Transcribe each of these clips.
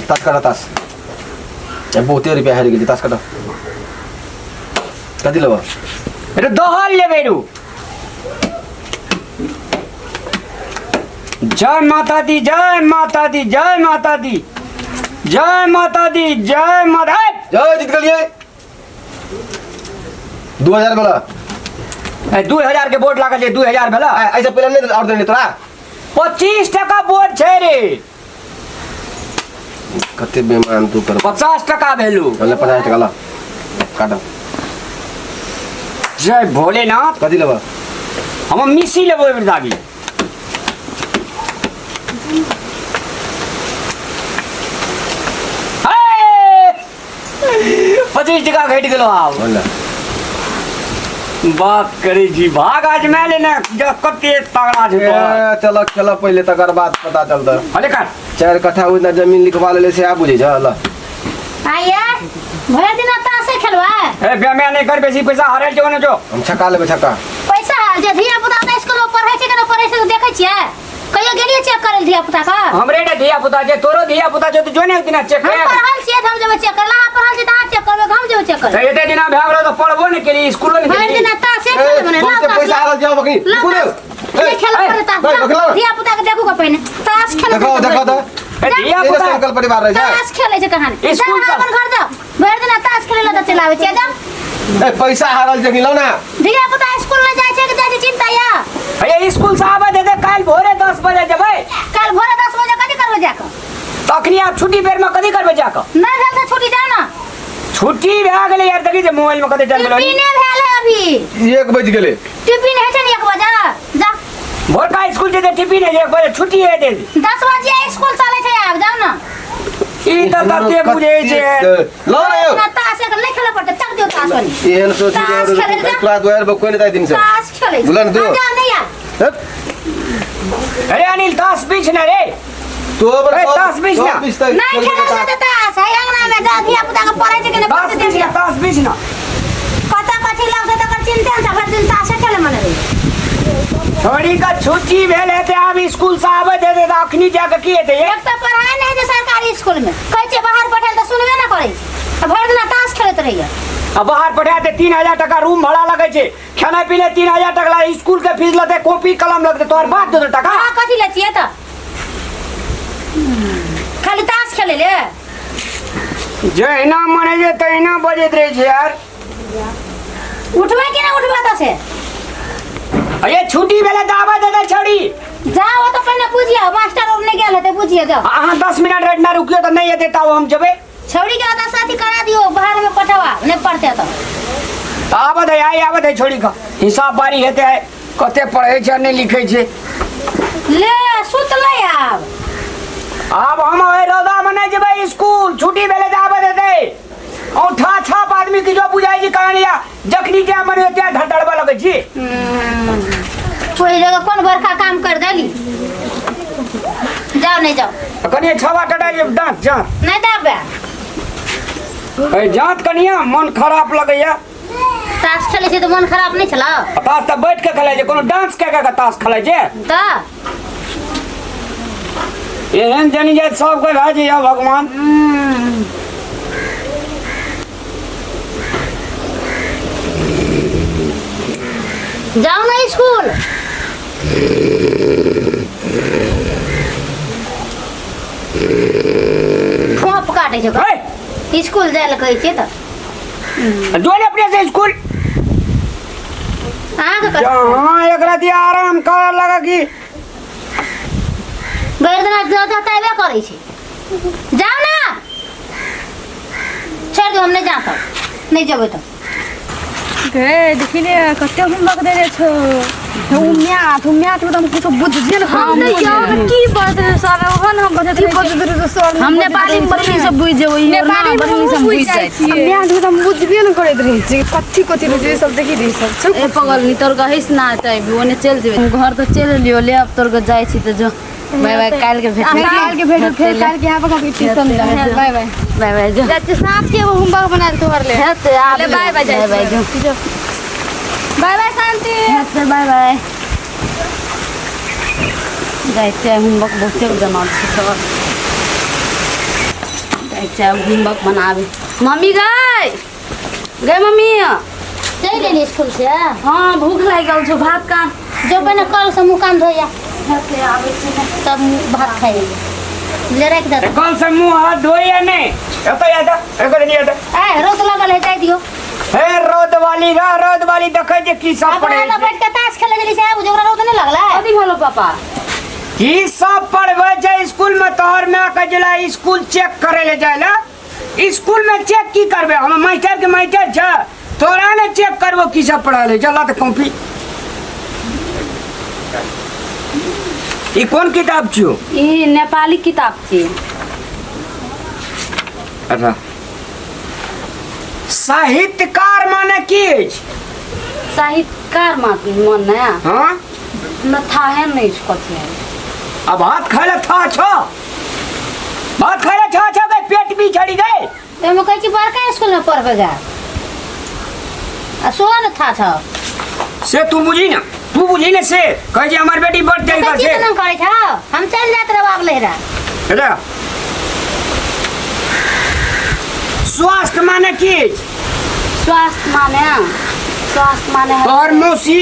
तास काटा तास ए, बहुते रुपया हारि गेली तास काटा कथी लेबऽ रे दहल लेबै रू जय माता दी जय माता दी जय माता दी जय माता दी जय माता ए! जय जीत गेलियै 2000 वाला ए, 2000 के बोर्ड लागल छै 2000 भेला ऐसे पहले नहीं और देने तोरा 25 टका बोर्ड छै रे कते बेमान तू कर 50 टका भेलू ले 50 टका ला काट जय भोलेनाथ कथी लेबा हम मिसी लेबो एहि दाबी 25 टका घटि गेलो आब बोल बात करै छी भाग आजमा लेने जब कते तगड़ा छै तोहर। ए, चल खेल पहिले तकर बाद पता चलतै अरे काट 4 कट्ठा ओहिना जमीन लिखवा लेले से आ बुझै छ ल आइए भरि दिन तासे खेलबै ए बेमे नहीं कर बेसी पैसा हारल जो ने जो हम छक्का लेबै छक्का पैसा हार जे धिया पुता तऽ स्कूल में पढ़ै छै कि नहि पढ़ै छै से देखै छियै कहियो गेलियै चेक करै लए धिया पुता के हमरे ने धिया पुता छै तोरो धिया पुता छै तो जो ने एक दिना चेक हम कर पढ़ल छियै तऽ हम जेबै चेक करै लए अहाँ पढ़ल छियै तऽ अहाँ चेक करबै हम जेबै चेक करै एते दिना भए गेलो तऽ पढ़बो ने केली स्कूलो ने भरि गेली दिन तासे ए, खेलबै ने बहुते पैसा हारल जाओ बकरी लाओ रुकू रे। ताश। नहि खेलऽ ए, पड़तै ताश ए, बकरी लाओ। धिया पुता के देखू के पहिने ताश खेलै देखाओ देखाओ तऽ ए, धिया एने पुता सकल परिवार रहै छै ताश खेलै छै कहानी स्कूल जाओ से- अपन घर जाओ भरि दिन ताश खेलै लए तऽ चलि आबै छियै जाओ ए पैसा हारल छै कि लौ ना धिया पुता स्कूल नहि जाइ छै कि जाइ छै चिंता या अरे स्कूल से आबे दे दे काल्हि भोरे 10 बजे जेबै काल्हि भोरे 10 बजे कथी करबै जाकऽ तखनी आब छुट्टी बेर में कथी करबै जाकऽ नहि भेल तऽ छुट्टी जाओ ना छुट्टी भए गेलै यार देखी जे मोबाइल में कते टाइम भेलै टिफिने भेल है अभी 1 बज गेलै टिफिन है छै ने 1 बजे जा भोरका स्कूल जेतै टिफिन है 1 बजे छुट्टी है दे 10 बजे स्कूल चलै छै आब जाओ ना ई तऽ तते बुझै छै लौ ना यौ ना ताश एक नहि खेलऽ पड़तै तक दियौ ताश वाली एहन सोच ताश खेलै जा। तोरा दुआर पर कोई नहीं दाइ दिन से ताश खेलै छै बुला ने तू। हाँ, जाओ नहीं यार हट, अरे अनिल ताश बीछ ने रे तो अपन ए, ताश बीछ ना। बीच तक नहीं खेलल जेतै ताश है अंगना में जा धिया पुता के पढ़ै छै कि नहि ताश पढ़ै बीछ छै ना ताश बीछ ना कतऽ कथी लगतै तकर चिंते नहि छै भरि दिन ताशे खेलै मने रहै छोड़ी का छुट्टी भेल हेतै आब स्कूल से आबैत हेतै तऽ अखनी जाके की हेतै ये एक तऽ पढ़ाइ नहि होइ छै सरकारी स्कूल में कहै छियै बाहर पठायल तऽ सुनबे नहि करै छै आ भरि दिना ताश खेलैत रहैया आ बाहर पठा दे 3000 टका रूम भाड़ा लगै छै खाना पीना 3000 टका लागै स्कूल के फीस लगतै कॉपी कलम लगतै तोहर बाप देतौ टका अहाँ कथी लै छियै तऽ खाली ताश खेलै ले जहिना मन होइ छै तहिना बजैत रहै छै यार उठबै कि नहि उठबै तऽ से अरे छुट्टी भेलै तऽ आबऽ देतै छौड़ी जाओ तऽ पहिने बुझियौ मास्टर और नहि गेल हेतै बुझियौ जाओ अहाँ 10 मिनट रटना रुकियो तऽ नहि एतै तब हम जेबै छौड़ी के ओतऽ साथी करा दियौ बाहर में पठवा नहि पढ़तै तऽ तऽ आबऽ दे आइ आबऽ दे छोड़ी कऽ हिसाब बारी हेतै आइ कते पढ़ै छै आ नहि लिखै छै ले सुतलै आब आब हम ओहि रौदामे नहि जेबै स्कूल छुट्टी भेलै तऽ आबऽ देतै औंठा छाप आदमी के जो बुझाइ छै कहानी या जखनी जाय मन होय त्या ढटड़बऽ लगै छी कोई जगह कोन बड़का काम कर देली जाओ नहीं जाओ कनिए छवा टटा जे दाँत जाँत नहीं दाबे ए जाँत कनिया मन खराब लगैया ताश खेलै छै तऽ मन खराब नहि छलौ आ ताश तऽ बैठ के खेलाइ छै कोनो डांस कए कए के ताश खेलाइ छै तऽ एहन जनी जाइत सबके भए जाइए भगवान जाओ ना स्कूल फोप काटै छै ओकरा। ए, स्कूल जाय लए कहै छियै तऽ जो ने अपने से स्कूल अहाँके कथी जहाँ एक राति आराम करे लगा कि भरि दिना जताबे करै छै जाओ ना छोड़ दो हम नहीं जाता नहीं जेबै तऽ गे देखी ने कते होमवर्क देने छौ ओ मैथ ओ मैथ में तो हम कुछो बुझिए न हम नहीं जान की बात रे सर ओहन हम बजत की रहे बजत रहे सर हम नेपाली में बढ़िया से बुझ जेबै नेपाली में बढ़िया हमहूँ से हम बुझि बुझ जाइ जाइ छियै मैथ में तो हम बुझबे न करैत रहै छियै कथी कथी रहै छै सब देखी रही सब छौ ए पगल नी तोर कहिस ना त ओने चल जेबै घर तो चल एलियो ले अब तोर के जाइ छी त जो बाय बाय काल्हि के भेट काल्हि के भेट फेर काल्हि के यहाँ पर ट्यूशन बाय बाय बाय बाय जो जाते सांप के होमवर्क बना तोहर ले हेतै आब ले बाय बाय बाय बाय जो बाय बाय शांति हेतै बाय बाय जाइ छियै होमवर्क बहुते जमा छै सर जाइ छियै होमवर्क बनाबै मम्मी गई गई मम्मी चलि गेली स्कूल से हाँ भूख लागि गेल छौ भात का जो पहिने कल से मुँह कान धोइया आबै छी तब भात खाइ ले राखि दे कल से मुंह हाथ धोइए नहीं एतऽ आजा एकर नहीं एतऽ ए रोज लगल है जाय दियो हे रौद वाली रा रौद वाली देखै जे की सब अपना पढ़ै तऽ बैठ के ताश खेले गेली से ओकरा रौद नहीं लगलै कथी भेलो पापा की सब पढ़बै छै स्कूल में तोहर माय के जेला स्कूल चेक करे ले जाय ला स्कूल में चेक की करबै हम मास्टर के मास्टर छै तोरा ने चेक करबो की सब पढ़ा ले चला तऽ कॉपी ई कोन किताब छियो ई नेपाली किताब छी अच्छा साहित्यकार माने की अछि साहित्यकार मन ने हाँ हमरा थाहे नहीं छै कथी है अब भात खाय ला था छो भात खाय ला छो छो गए पेट भी झड़ी गए तऽ हम कहै छी बड़का स्कूल में पढ़बै गा आ सोहो ने था छौ से तू बुझी ना तू बुझी ना से कहे जे हमर बेटी बढ़ जाएगा कथी से केना करै छौ हम चलि जाइत रहब आब लहिरा हेलो स्वास्थ्य माने की अछि? स्वास्थ्य माने स्वास्थ्य माने है तोहर मौसी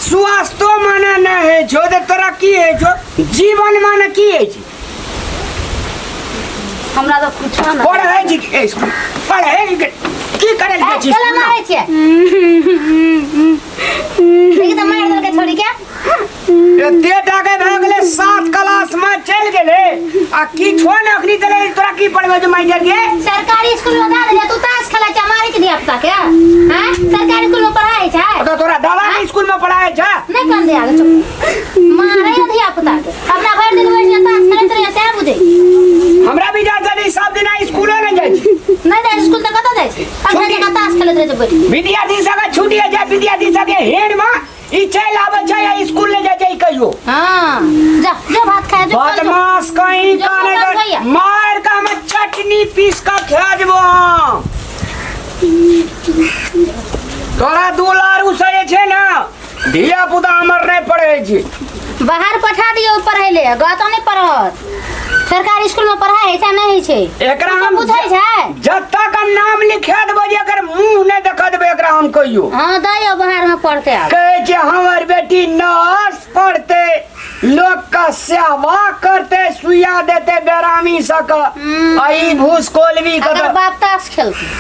स्वास्थ्यो माने नहि होइ छौ तऽ तोरा की होइ छौ जीवन माने की होइ छै हमरा तऽ कुछो ना पढ़ै छी ए, स्कूल पढ़ै छी की करै लए जाइ छी चला स्कूलमे? मारै छियै देखी तऽ मारि देलकै छोड़ी के एते टाके भए गेलै सात क्लास में चलि गेलै आ किछो ने अखनी देलै तोरा की पढ़बै जे माइजर के सरकारी स्कूल में दऽ देलियै तू ताश खेलै छै मारै छै धिया पुता के हैं सरकारी स्कूल में पढ़ाइ छै तऽ तोरा दादा के स्कूल में पढ़ाइ छै नहि कान दे आगे चुप मारै है धिया पुता के अपना भरि दिन बैठ के ताश खेलैत रहै सएह बुझै हमरा विचार से सब दिना स्कूलो नहि जाइ छै नहि जाइ छै स्कूल तऽ कतऽ जाइ छै अपना जकाँ ताश खेलैत रहै छै बैठ के विद्यार्थी सबके छुट्टी होइ छै विद्यार्थी सबके हेड में ई चलि आबै छै या स्कूल नहि जाइ छै ई कहियो हाँ जा जो भात खाए जो कल जो। बदमाश कहीं जो का नहीं भात कर खाइया। मार का हम चटनी पीस का खा जेबो हम। तोरा दू लारू से जे छै ने धिया पुता हमर नहि पढ़ै छै बाहर पठा दियौ पढ़ै ले गातो नहि पढ़त सरकारी स्कूल में पढ़ाइ होइ छै नहि होइ छै एकरा तू सब हम बुझै छै जतऽ का नाम लिखा देबै जे एकर मुंह नहि देखा देबै एकरा हम कहियो हाँ दइयौ बाहर में पढ़ते आब कहै छै हमर बेटी नर्स पढ़तै लोक का सेवा करतै सुइया देतै बेरामी सबके आ ई घूस कोलवी के अगर तऽ बाप ताश खेलतै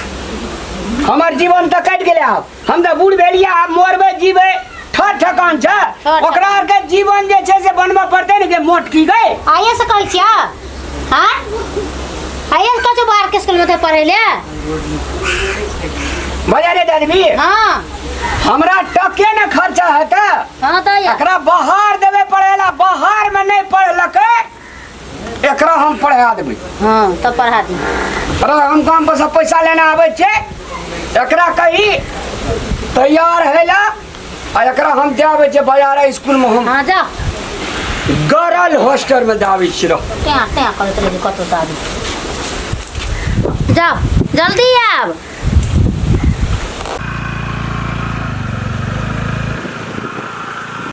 हमर जीवन तऽ कटि गेलै आब हम तऽ बूढ़ भेलियै आब मरबै जीबै ठर ठकान छै ठकान। ओकरा आरके जीवन जे छै से बनबऽ पड़तै ने के मोटकी गई आइए से कहै छियै हाँ आइए से कहै छियौ बाहर के स्कूल में पढ़ै ले बजा रे दादवी हाँ हमरा टके ने खर्चा हेतै हाँ तऽ एकरा बाहर देबै पढ़ै ला बाहर में नहि पढ़लकै एकरा हम पढ़ा देबै हाँ तब पढ़ा दी अरे हम काम पर सब पैसा लेना आबै छै एकरा कही तैयार है ला आ एकरा हम दे आबै छियै बाजार स्कूल में हम हाँ जाओ गरल हॉस्टल में दे आबै छियै रह। त्या त्या करैत रहै कतौ दादी जाओ जल्दी आब